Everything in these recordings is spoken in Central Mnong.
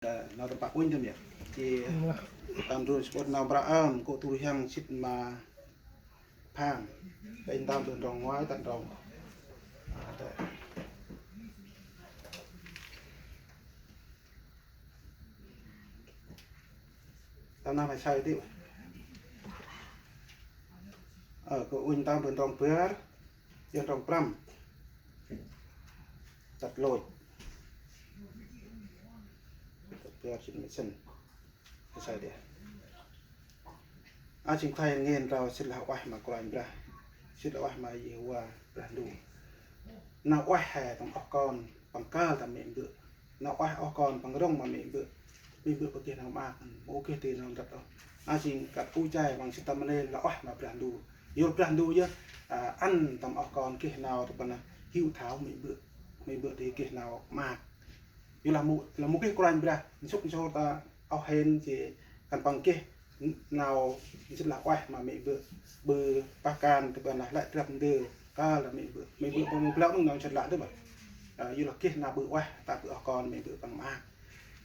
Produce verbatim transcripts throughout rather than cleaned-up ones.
Nau tâm pă uănh tâm yơh. Jêh tâm ndrung sƀŭt nau mprơ ơm, kô̆ du rhiăng sĭt ma pham. Tĭng tâm ndrŏng ngoai tât ndrŏng. Tâm nau phải sai tiếp. Ơ, kô̆ uănh tâm ndrŏng bar, jêh ndrŏng prăm. Tât lôch. Tât bar sĭt ma sĭn. Sai deh. A jêng khlay ngăn rau sĭt lah ueh ma Kôranh Brah. Sĭt lah ueh ma Yêhôva Brah Ndu. Nau ueh he tâm oh kon păng kơl tâm mê̆ mbơ̆. Nau ueh oh kon păng rŏng ma mê̆ mbơ̆. Mê̆ mbơ̆ păng geh nau maak, mâu geh dơi nau mdăt ôh. A jêng kăt u chai păng sĭt tâm nê lah ueh ma Brah Ndu. Yor Brah Ndu yơh, a, ăn tâm oh kon geh nau tâm păng hiu thao mê̆ mbơ̆. Mê̆ mbơ̆ dơi geh nau maak. Yor lah mâu, lah mâu geh Kôranh Brah, nsŭk nsôr ta oh hên jêh khân păng geh nau sĭt lah ueh ma mê̆ mbơ̆. Ƀư pah kan tâm păng lah lĕ drăp ndơ kơl lah mê̆ mbơ̆. Mê̆ mbơ̆ păng mâu blao nau sĭt lah dơ̆ bah. A, yor lah geh nau ƀư ueh, tă bơh oh kon mê̆ mbơ̆ păng maak.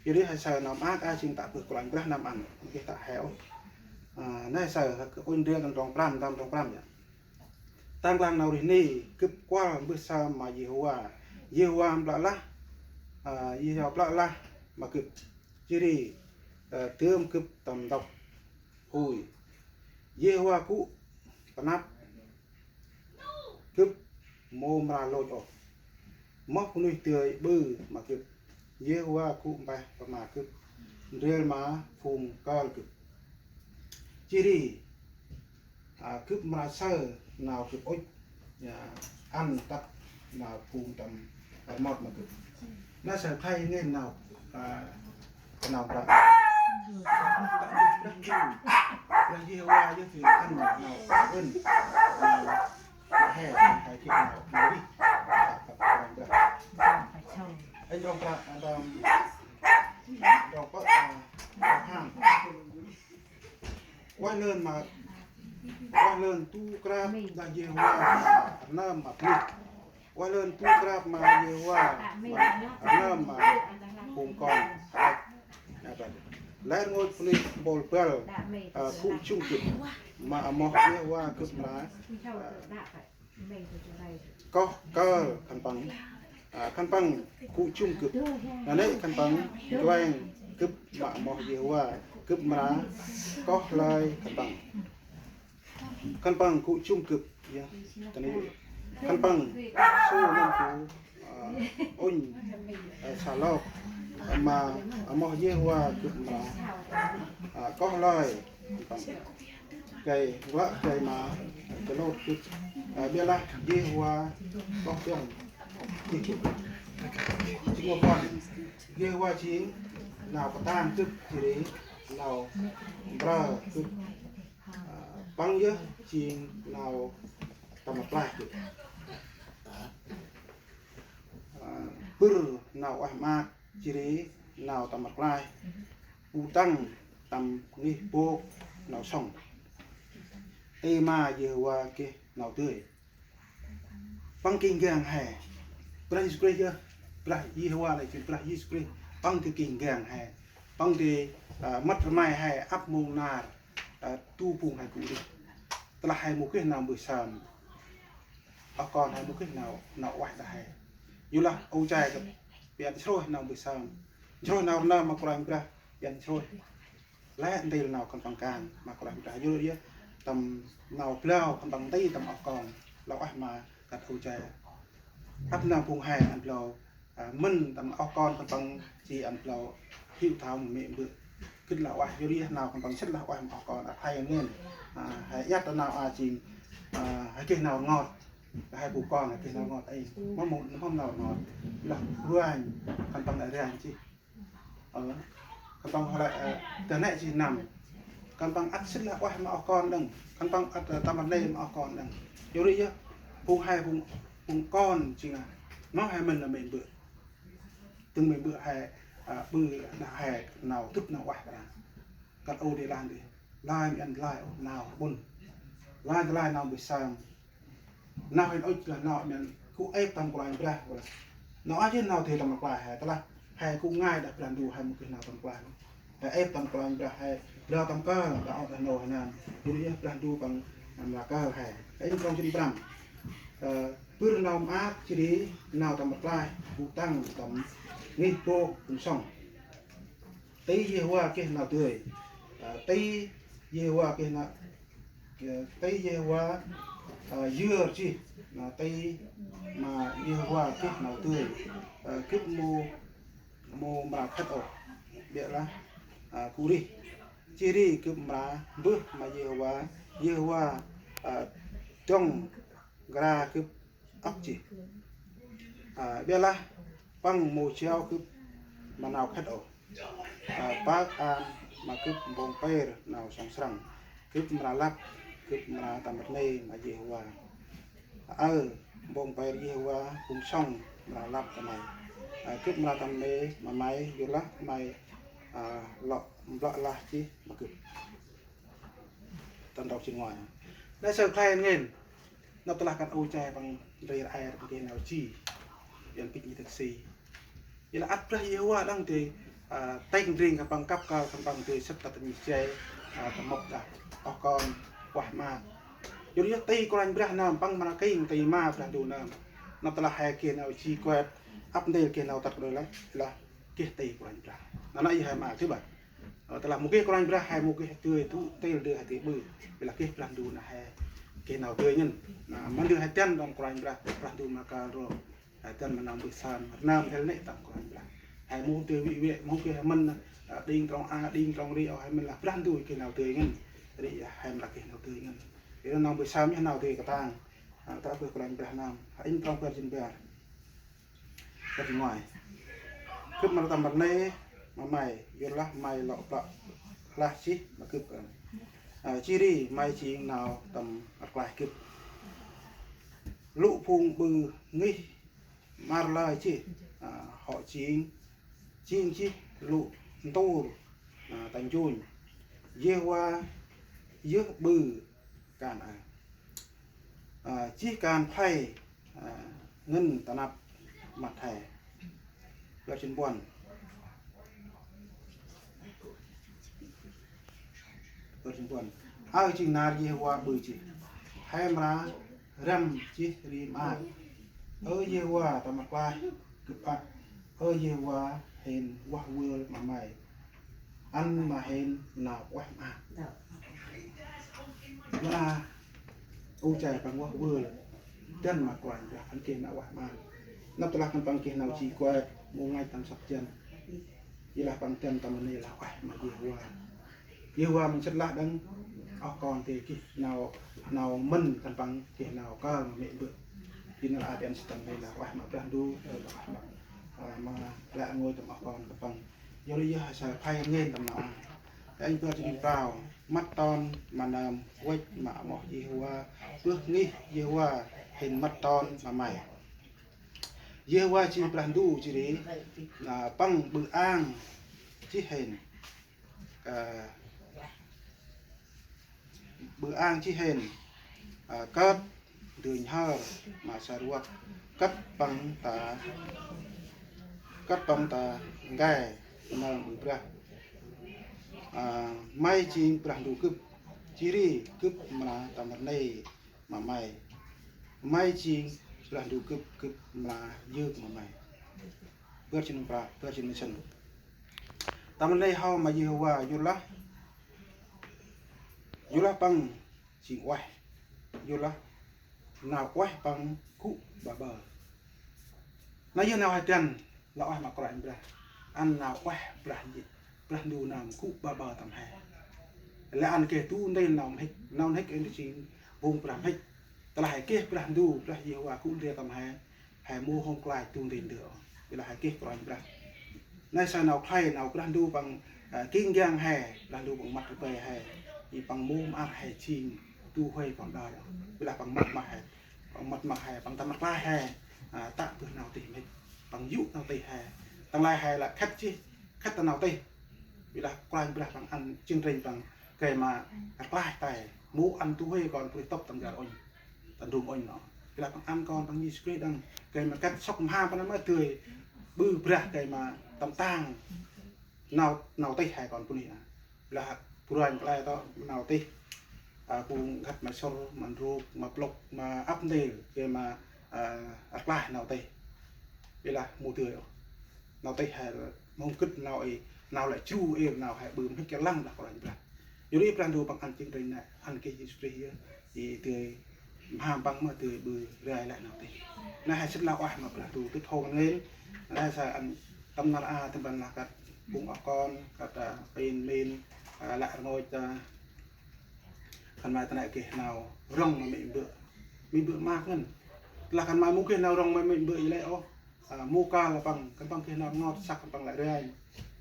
Yor ri he saơ nau maak a jêng tă bơh Kôranh Brah nơm ăn, geh tă he ôh. A, nê saơ kô̆ uănh ndrel tâm ndrŏng prăm, tâm ndrŏng prăm yơh. Tang klang nau rêh ni, gâp kuăl mbơh sơm ma Yêhôva. Yêhôva mplơ̆ lah, a, Yêhôva mplơ̆ lah ma gâp. Jêh ri, a, dơm gâp tâm ntŭk hôi. Yêhôva gŭ panăp gâp mâu mra lôch ôh. Moh bunuyh dơi ƀư ma gâp. Yêhôva gŭ mpeh ma gâp ndrel ma phung kơl gâp. Jêh ri, a, gâp mra saơ nau gâp ŭch, a, ăn tât nau phung tâm rmot ma gâp. Nau saơ khlay ngăn nau, a, nau mra. Brah Yêhôva yơh dơi ăn nau ŭch, a, he, he geh nau, nau rêh. Anh dong pra, anh dong, dong pơ, a, Abraham. Ueh lơn ma, ueh lơn tu krap ma Yêhôva, rnơm ma bunuyh. Ueh lơn tu krap ma Yêhôva, ma rnơm ma phung kon. Lĕ rngôch bunuyh mpôl băl, a, gŭ jŭm gâp, ma amoh Yêhôva gâp mra, a, koh kơl khân păng, a, khân păng gŭ jŭm gâp. Nanê̆ khân păng nchueng gâp ma amoh Yêhôva gâp mra koh lơi khân păng. Khân păng gŭ jŭm gâp, yơh. Tơ nê khân păng sô nâm bu, a, ŭnh, a, sa lok, a, ma amoh Yêhôva gâp mra, a, koh lơi khân păng. Gay, wă gay ma, a, kalôt gâp, a, ƀiălah Yêhôva koh dơm. Jêng ma kon, Yêhôva jêng nau katang gâp, jêh ri nau mprơ gâp. A, păng yơh jêng nau tâm rklaih gâp. A, bâr nau ueh maak, jêh ri nau tâm rklaih. Bu tăng tâm ngih bôk nau sŏng. Ti ma Yêhôva geh nau dơi. Păng geh gang he. Brah Yêsu Krist yơh, Brah Yêhôva lah jêng Brah Yêsu Krist. Păng dơi geh gang he. Păng dơi, a, mât rmai he ăp mông nar, a, tu phung he gŭ rêh. Tơlah he mâu geh nau mbơh sơm, oh kon he mâu geh nau, nau ueh đah he. Yor lah u chai gâp, ƀiălah nsrôih nau mbơh sơm, nsrôih nau rnơm ma Kôranh Brah, ƀiălah nsrôih. Lĕ ntil nau khân păng kan ma Kôranh Brah, yor yơh tâm nau blao khân păng nti tâm oh kon, lah ueh ma kăt u chai. Ăp nơm phung he ăn blao, a, mĭn tâm oh kon khân păng jêh ăn blao hiu thao mê̆ mbơ̆. Gĭt lah ueh, yor yơh nau khân păng sĭt lah ueh ma oh kon, a, he ngăn, a, he iăt nau a jêng, a, he geh nau rngot. He bu kon he geh nau rngot, ê, mâm, mâm nau rngot. Lah ruanh, khân păng lah ruanh jêh. Ơ, khân păng lah, ơ, tơ nê jêh năm. Khân păng ăt sĭt lah ueh ma oh kon đŏng. Khân păng ăt, ơ, tâm rnê ma oh kon đŏng. Yor ri yơh, phung he, phung, phung kon jêng lah, nau he mĭn lah mê̆ mbơ̆. Dâng mê̆ mbơ̆ he, ơ, ƀư đah he nau dŭt nau ueh đah. Kăt ô dê lah dê. Lai mĭn lai ôh nau ƀŭn. Lai, lai nau mbơh sơm. Nau hên ŭch lah nau mĭn gŭ êp tâm Kôranh Brah. Nau a jêh nau dê tâm rklaih he, tơlah He gŭ ngai đah Brah Ndu, he mâu geh nau tâm rklaih. He êp tâm Kôranh Brah, he blao tâm kơl đah ŏk đah nô he nơm. Jêh ri yơh Brah Ndu Păng mra kơl he. He êng trong jât prăm. Ơ, bâr nau maak jêh ri nau tâm rklaih gŭ tăng tâm ngih bôk phung sŏng. Ti Yêhôva geh nau dơi. Ơ, ti Yêhôva geh nau, ơ, ti Yêhôva, ơ, yơr jêh. Nau ti ma Yêhôva geh nau dơi. Ơ, gâp mâu, mâu mra khât ôh. Biă lah, ơ, gŭ rêh. Jêh ri gâp mra mbơh ma Yêhôva. Yêhôva, ơ, dŏng nkra gâp ŏk jêh. Ơ, biă lah Păng mâu jao gâp ma nau khât ôh. Ơ, pơk an ma gâp mpông pêr nau sŏng srăng. Gâp mra lăp, gâp mra tâm rnê ma Yêhôva. Ơ, mpông pêr Yêhôva, phung sŏng mra lăp ta nây. Ơ, gâp mra tâm rnê ma May, yorlah May, ơ, lŏ mplơ̆ lah jêh ma gâp. Tâm trŏ jêng ngoai. Nây saơ khlay ngăn. Nđâp tơlah kăn u chay păng ndri rê păng geh nau ji. Yuăn pĭt nhi tơk si. Yơh lah ăt Brah Yêhôva đăng dơi, ơ, têng ndring khân păng kăp kơl khân păng dơi sât ta tơ nhi chay, ơ, tâm mâp đah oh kon ueh maak. Yơh yơh ti Kôranh Brah nơm Păng mra king ti ma Brah Ndu nơm. Nđâp tơlah he geh nau ji kuet, ăp ndrel geh nau tât kơt đôi lah, lah geh ti Kôranh Brah. Nđâp nây yơh he maak dơi bah. Ơ, tơlah mâu geh Kôranh Brah, he mâu geh dơi dŭ ntil dơi he dơi ƀư. Bi lah geh Brah Ndu nơh he geh nau dơi ngăn. Nơh, mân dơi he dăn tâm Kôranh Brah, Brah Ndu ma kơl ro. He dăn ma nơm mbơh sơm, rnơm ntil nĕ tâm Kôranh Brah. He mâu dơi vĭ vĕ, mâu geh he mân, ơ, đing trong a, đing trong ri, ơ, he mân lah Brah Ndu geh nau dơi ngăn. Ri, ơ, he mân lah geh nau dơi ngăn. Ri nơm mbơh sơm, he nau dơi katang. Ơ, ta bơh Kôranh Brah nơm. He êng trong bar jât bar. Kơt ngoai. Gâp mra tâm rnê ma May, yorlah May lŏ plơ̆ lah jêh ma gâp. Ơ, jêh ri May jêng nau tâm rklaih gâp. Lŭ phung ƀư ngih mƀăr lơi jêh, ơ, hŏ jêng, jêng jêh lŭ ntur, ơ, ta njŭn. Yêhôva yơh ƀư kan aơ. Ơ, jêh kan khlay, ơ, ngăn ta năp măt he. Bar jât puăn. Bar jât puăn. Aơ jêng nar Yêhôva ƀư jêh. He mra răm jêh ri maak. Ơ Yêhôva, tâm rklaih gâp ăt. Ơ Yêhôva, hên vah vơl ma May. Ăn ma hên nau ueh maak. Mra u chay păng vah vơl. Dăn ma Kôranh Brah ăn geh nau ueh maak. Nđâp tơlah khân păng geh nau ji kuet, mâu ngăch tâm săk jăn. Yơh lah păng dăn tâm rnê lah ueh ma Yêhôva. Yêhôva mâu sât lah đăng oh kon dơi geh nau, nau mân khân păng geh nau kơl ma mê̆ bơ̆. Jêh nơh lah dăn sât tâm rnê lah ueh ma Brah Ndu, ơ, lah ueh ma, ơ, ma lĕ ngôi tâm oh kon khân păng. Yor ri yơh saơ khlay ngăn tâm nau. He êng bar jât prao, mât ton ma nơm văch ma amoh Yêhôva, bơh ngih Yêhôva hên mât ton ma May. Yêhôva jêng Brah Ndu jêh ri, ơ, Păng ƀư ang jêh hên. Ơ, ƀư ang jêh hên, ơ, kơt dơi nhhơr ma sa ruăt, kơt păng ta, kơt păng ta ngai nơm ƀư brah. Ơ, May jêng Brah Ndu gâp, jêh ri gâp mra tâm rnê ma May. May jêng Brah Ndu gâp, gâp mra yơk ma May. Bar jât prao, bar jât sĭn. Tâm rnê hŏ ma Yêhôva, yorlah, yorlah Păng jêng ueh, yorlah nau ueh Păng gŭ ƀaƀơ. Nau yơh nau he dăn lah ueh ma Kôranh Brah. Ăn nau ueh Brah Ndu, Brah Ndu nơm gŭ ƀaƀơ tâm he. Lĕ ăn geh du ntil nau mhĭk, nau mhĭk êng jêng phung brah mhĭk. Tơlah he geh Brah Ndu, Brah Yêhôva gŭ ndrel tâm he, he mâu hôm klach du ntil ndơ ôh. Bi lah he geh Kôranh Brah. Nây saơ nau khlay, nau Brah Ndu Păng, ơ, king gang he, Brah Ndu Păng mât rplay he. Jêh Păng mâu mƀăr he jêng du huê kon đơi ôh. Bi lah Păng mât ma he, Păng mât ma he, Păng tâm rklaih he, ơ, tă bơh nau tih mhĭk. Păng yô̆ nau tih he. Tăng lai he lah khât jêh, khât ta nau tih. Bi lah Kôranh Brah Păng ăn jêng rênh Păng gay ma rklaih tay. Mâu ăn du huê kon pôri tŭp tâm gar ŭnh, ta ndrôm ŭnh nơh. Bi lah Păng ăn Kon Păng Yêsu Krist đăng gay ma kăt sŏk mham Păng nơm ma dơi ƀư brah gay ma tâm tang nau, nau tih hai kon bunuyh a. Lah bu ranh kăl e tât nau tih, a, bu nkhât ma sŭr, ma ndrôk, ma plŭk, ma ăp ntil, gay ma, a, rklaih nau tih. Bi lah mâu dơi ôh. Nau tih hai mâu gĭt nau i, nau lĕ jru i, nau hai ƀư mhĭk lăng đah Kôranh Brah. Yor ri Brah Ndu păng ăn jêng ranh nê, ăn geh Yêsu Krist yơh. I dơi mham păng ma dơi ƀư rai lĕ nau tih. Nê hai sĭt lah ueh ma Brah Ndu tŭt hô ngăn ngên. Nê sa ăn tâm nar a tâm ban lah kăt phung oh kon, kăt, a, pin min, a, lĕ rngôch, a, khân may ta nê geh nau rŏng ma mê̆ mbơ̆. Mê̆ mbơ̆ maak ngăn. Lah khân may mâu geh nau rŏng ma mê̆ mbơ̆ i lĕ ôh. A, mâu kăl păng, khân păng geh nau ngot săk khân păng lĕ ranh.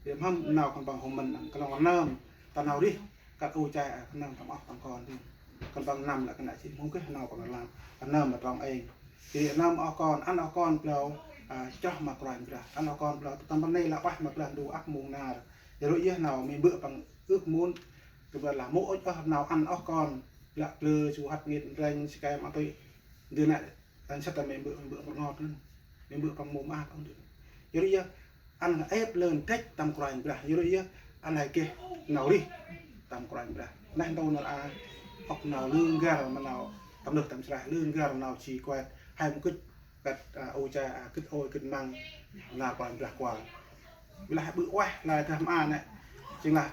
Ri mhâm nau khân păng hô mân năn, kăl e nơm, ta nau rêh, kăt u chai, a, khân nơm tâm oh tâm kon dơm. Khân păng năm lĕ kơt nê jêh mâu geh nau păng lăm, khân nơm ma trong êng. Jêh ri nơm oh kon, ăn oh kon blao, a, chroh ma Kôranh Brah, ăn oh kon blao, tâm ban nê lah ueh ma Brah Ndu ăp mông nar. Yor ri yơh nau mê̆ mbơ̆ păng ước muốn, tâm ban lah mâu ŭch ôh nau ăn oh kon, lăk blơ, su hăt ngêt ranh, si kai ma tui. Dơi nê, ăn săk ta mê̆ mbơ̆, mê̆ mbơ̆ păng ngot ngăn. Mê̆ mbơ̆ păng mâu maak ôh dơi. Yor ri yơh, ăn êp lơn dăch tâm Kôranh Brah. Yor ri yơh, ăn hai geh nau rêh tâm Kôranh Brah. Neh ntu nar a, ŏk nau lư n'găr ma nau tâm lơh tâm sreh, lư n'găr nau ji kuet, hai mâu gĭt kăt, a, u chai, a, gĭt ôi gĭt măng, nar Kôranh Brah kuăl. Bi lah ƀư ueh, lah dah ma nê. Jêng lah